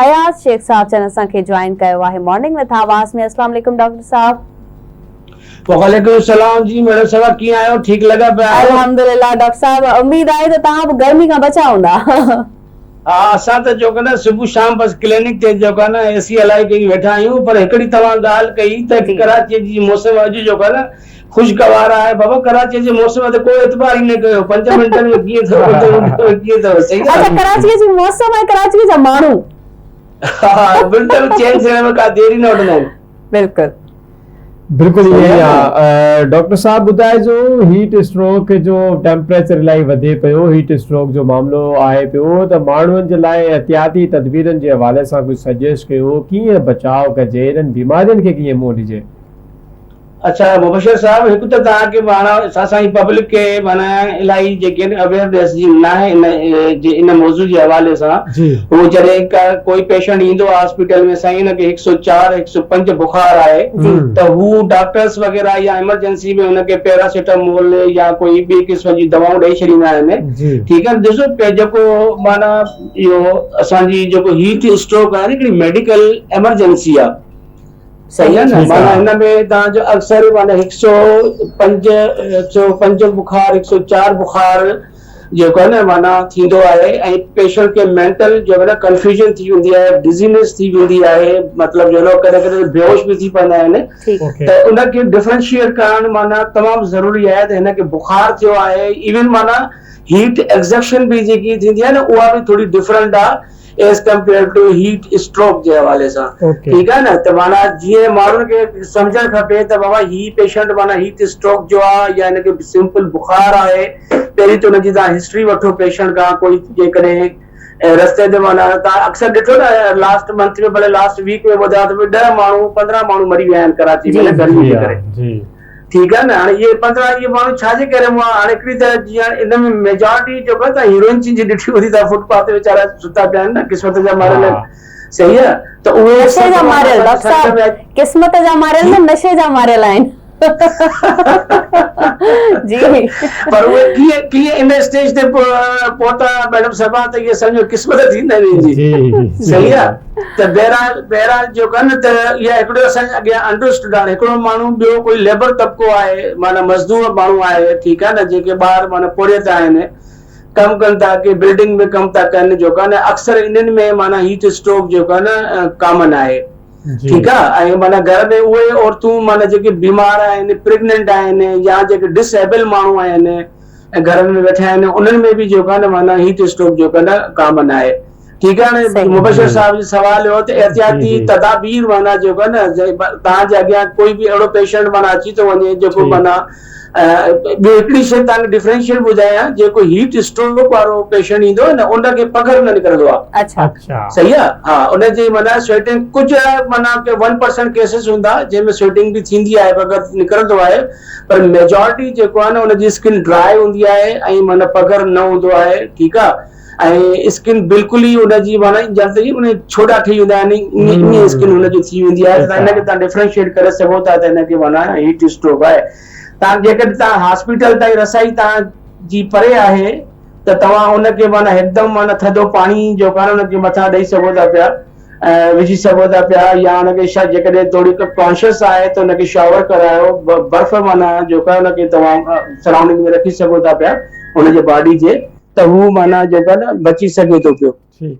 اياز شيخ صاحب جن اسان کي جوائن ڪيو آهي مارننگ وٿ آواز ۾ اسلام عليڪم ڊاڪٽر صاحب. وعليڪم السلام جي ميڊم صاحبه ڪيئن آهيو ٺيڪ لڳا پيا آهيو. الحمدلله ڊاڪٽر صاحب اميد آهي ته توهان به گرمي کان بچا هوندا. ها اسان ته جيڪو نه صبح شام بس ڪلينڪ تي جيڪو آهي نه اي سي هلائي ڪري ويٺا آهيون پر هڪڙي توهان ڳالهه ڪئي ته ڪراچي جي موسم اڄ جيڪو آهي نه خوشگوار آهي بابا ڪراچي جي موسم تي ڪو اعتبار ئي نه ڪيو پنج منٽن ۾ ڪيئن ٿو پنج منٽن ۾ ڪيئن ٿو صحيح آهي اڇا ڪراچي جي موسم ۽ ڪراچي جا ماڻهو ها منٽ ۾ چينج ٿيڻ ۾ ڪا دير ئي نه وٺندا آهن. بلڪل. بلڪل ائين ئي آ ڊاڪٽر صاحب ٻڌائجو هيٽ اسٽروڪ جو ٽيمپريچر الاهي وڌي پيو هيٽ اسٽروڪ جو معاملو آهي پيو ته ماڻهن جي لاء احتياطي تدبيرن جي حوالي سان ڪجهه سجيسٽ ڪيو ڪيئن بچاء ڪجي انهن بيمارين کي ڪيئن منهن ڏجي. اڇا مبشر صاحب هڪ ته توهان کي معنيٰ اسان جي پبلڪ کي معنيٰ الاهي جيڪي آهن اويئرنيس جي ناهي ان جي ان موضوع جي حوالي سان هو جڏهن ڪا ڪوئي پيشنٽ ايندو آهي هاسپيٽل ۾ سائين ان کي هڪ سو چار هڪ سو پنج بخار آهي ته هو ڊاڪٽرس وغيره يا ايمرجنسي ۾ ان کي پيراسيٽامول يا ڪوئي ٻي قسم جي دوائون ڏئي ڇڏيندا آهن ٺيڪ آهي ڏسو جيڪو معنيٰ اهو اسان جي جيڪو هيٽ اسٽروڪ آهي هڪڙي ميڊيڪل ايمرجنسي آهي صحيح آهي نه معنيٰ هن ۾ توهان جو اڪثر معنيٰ هڪ سو پنج هڪ سو پنج بخار هڪ سو چار بخار جيڪو آهي نه معنيٰ ٿيندو آهي ۽ پيشنٽ کي مينٽل جيڪو آهي نه ڪنفيوزن ٿي ويندي آهي ڊزينس ٿي ويندي آهي مطلب جو ڪڏهن ڪڏهن بيهوش به ٿي پوندا آهن ته ان کي ڊفرنشيئيٽ ڪرڻ معنيٰ تمام ضروري آهي ته هن کي بخار ٿيو آهي ايون معنيٰ هيٽ ايگزيڪشن به جيڪي ٿيندي آهي نه اها به ٿوري ڊفرنٽ آهي as compare to heat stroke جي حوالي سان ٺيڪ آهي نه ته معنيٰ جيئن ماڻهن کي سمجهڻ کپي ته بابا هي پيشنٽ معنيٰ هيٽ اسٽروڪ جو آهي يا هن کي سمپل بخار آهي پهرين ته ان جي تان هسٽري وٺو پيشنٽ کان ڪوئي جيڪڏهن رستي تي معنيٰ تان اڪثر ڏٺو نه لاسٽ منٿ ۾ ڀلي لاسٽ ويڪ ۾ ٻڌايو ته ڏهه ماڻهو 15 ماڻهو مري ويا آهن ڪراچي ۾ گرمي جي ڪري ٺيڪ آهي نه هاڻي اهي 15 اهي ماڻهو ڇا جي ڪري مئا هاڻي هڪڙي ته جيئن ان ۾ ميجارٽي جيڪو آهي ته هيروئن جي ڏٺي هوندي ته فٽ پاٿ تي ويچارا ستا پيا آهن نه قسمت جا ماريل آهن صحيح آهي ته اهي نشي جا ماريل ڊاڪٽر صاحب قسمت جا ماريل نه نشي جا ماريل آهن جي پر اهي ڪيئن ڪيئن ان اسٽيج تي پهتا ميڊم صاحبه ته اهي سمجهو قسمت ٿيندا آهن جي صحيح آهي ته بهرحال بهرحال جو ڪن ته اها هڪڙو اسان جي اڳيان انڊرسٽوڊ آهي هڪڙو ماڻهو ٻيو ڪوئي ليبر طبقو آهي معنيٰ مزدور ماڻهو آهي ٺيڪ آهي نه جيڪي ٻاهر معنيٰ پورهيت آهن ڪم ڪن ٿا ڪي بلڊنگ ۾ ڪم ٿا ڪن جيڪو آهي نه اڪثر انهن ۾ معنيٰ هيٽ اسٽروڪ جيڪو آهي نه ڪامن آهي ٺيڪ آهي ۽ معنيٰ گهر ۾ اهي عورتون معنيٰ جيڪي بيمار آهن پريگننٽ آهن يا جيڪي ڊس ايبل ماڻهو آهن ۽ گهرن ۾ ويٺا آهن انهن ۾ به جيڪو آهي نه معنيٰ هيٽ اسٽروڪ جيڪو آهي نه ڪامن آهي ٺيڪ آهي هاڻي مبشر صاحب جو سوال هو ته احتياطي تدابير معنيٰ جيڪو آهي نه توهان جي اڳيان ڪوئي به اهڙو پيشنٽ معنيٰ اچي ٿو وڃي جيڪو معنيٰ ٻيو هڪڙي شيء توهان کي ڊفرنشيل ٻڌايان جيڪو هيٽ اسٽروڪ وارو پيشنٽ ايندو آهي نه ان کي پگهر نه نڪرندو آهي اڇا صحيح آهي ها ان جي معنيٰ سويٽنگ ڪجهه معنيٰ ڪي 1% ڪيسز هوندا جنهن ۾ سويٽنگ به ٿيندي آهي پگهر نڪرندو آهي پر ميجارٽي جيڪو آهي نه ان جي اسڪن ڊرائي هوندي آهي ۽ معنيٰ پگهر نه هوندو آهي ٺيڪ آهي ۽ اسڪن بلڪل ئي ان جي معنيٰ ڄڻ ته ان ڇوڏا ٺهي ويندا آهن ائين ائين اسڪن ان جي ٿي ويندي آهي ته ان کي تان ڊفرنشيٽ ڪري سگهو ٿا ته ان کي معنيٰ هيٽ اسٽروڪ آهي تان جيڪڏهن تان هاسپيٽل تائين رسائي تان جي پري آهي ته توهان ان کي معنيٰ هڪدم معنيٰ ٿڌو پاڻي جو ڪان ان کي مٿان ڏئي سگهو ٿا پيا وجهي سگهو ٿا پيا يا ان کي جيڪڏهن ٿوري ڪانشس آهي ته ان کي شاور ڪرايو برف معنيٰ جيڪا ان کي توهان سرائونڊنگ ۾ رکي سگهو ٿا پيا ان جي باڊي جي ته هو معنيٰ جيڪو آهي نه بچي سگهي ٿو پيو. ٺيڪ.